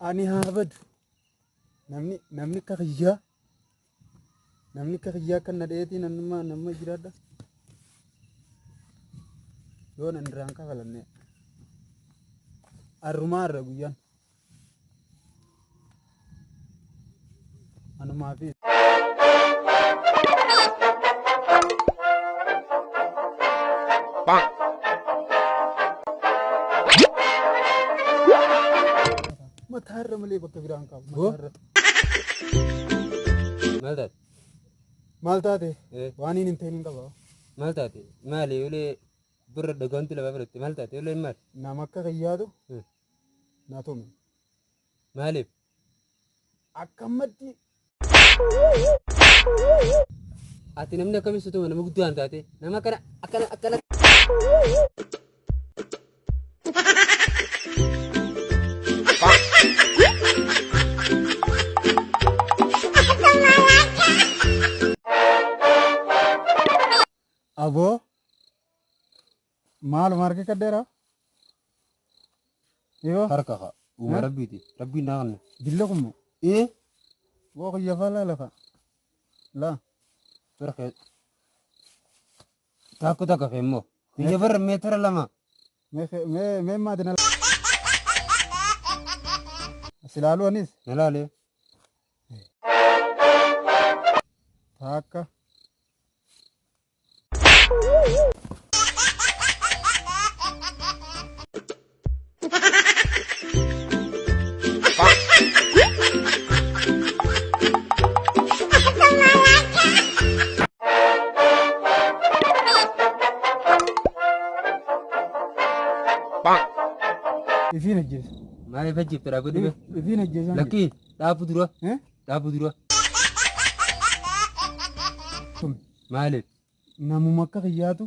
Ani haa badu. Namni namni akka kiyyaa namni akka kiyyaa akka na dheetii namnummaa nama jiraadha. Yoo nan irraan kafalanne arrumaa arra guyyaan. Anumaa fi mataarra malee bakka biraan qabu. Boo? Mataarra. Maal taate? Maal taate? Eh. Waan hin ta'in hin qaba. Maal taate? Maali ulee birra dhagaantu lafa fudhatte maal taate? Uleen maal? Nama akka kiyyaatu Hmm. na tume. Maaliif? Akkamatti Ati namni akkamitti si tuma nama guddaa hin taate? Nama akkana akkana akkana. Aboo maaluma harki kaddeera? Yoo Harka kaa. Uuma rabbiiti. Rabbiin naa kanna. Dilla kun moo? Ee. Boo kiyya faa laala faa. Laa. Bara kee. Taakku takka kee immoo. Kiyya bara meetira 2. Mee mee mee maati na silaaluu anis. Na laalee. Taakka. Ifiin ajjeesa. Maaliif ajjeefta dhaabbadhu bee? Ifiin ajjeesaan. Lakkii dhaabbu dura. Eh? Dhaabbu dura. Tume. Maaliif? Namuma akka kiyyaatu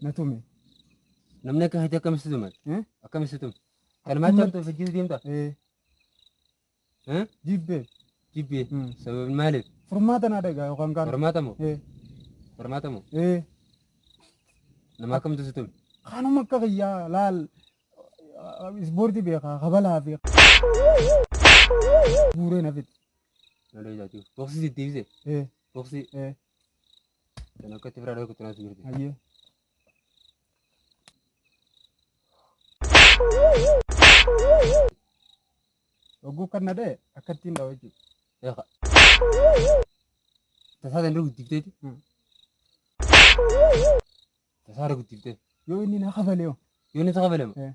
na tume. Namni akka keetii akkamitti si tume? Eh? Akkamitti si tume? Kanumaatti hamtu of ajjeesuu deemta? Eh. Eh? Jibbee. Jibbee. Mm. Sababni maaliif? Furmaata naa dhagaa yookaan kaan. Furmaata moo? Eh. Furmaata moo? Eh. Nama akkamtu si tume? Kanuma akka kiyyaa laal ispoortii beekaa kabalaa fi guuree na fixe. Malee jaachuuf. Boksii sitti deebise. Eh. Boksii. Eh. Kan akkatti biraa dhaqu tunaas jirti. Hayyee. Hogguu kan na dha'e akkattiin dhawa jechuudha. Eeqa. Tasaa danda'u guddifteeti. Tasaa irra guddiftee. Yoo inni na kafalee hoo? Yoo inni si kafale moo? Eh.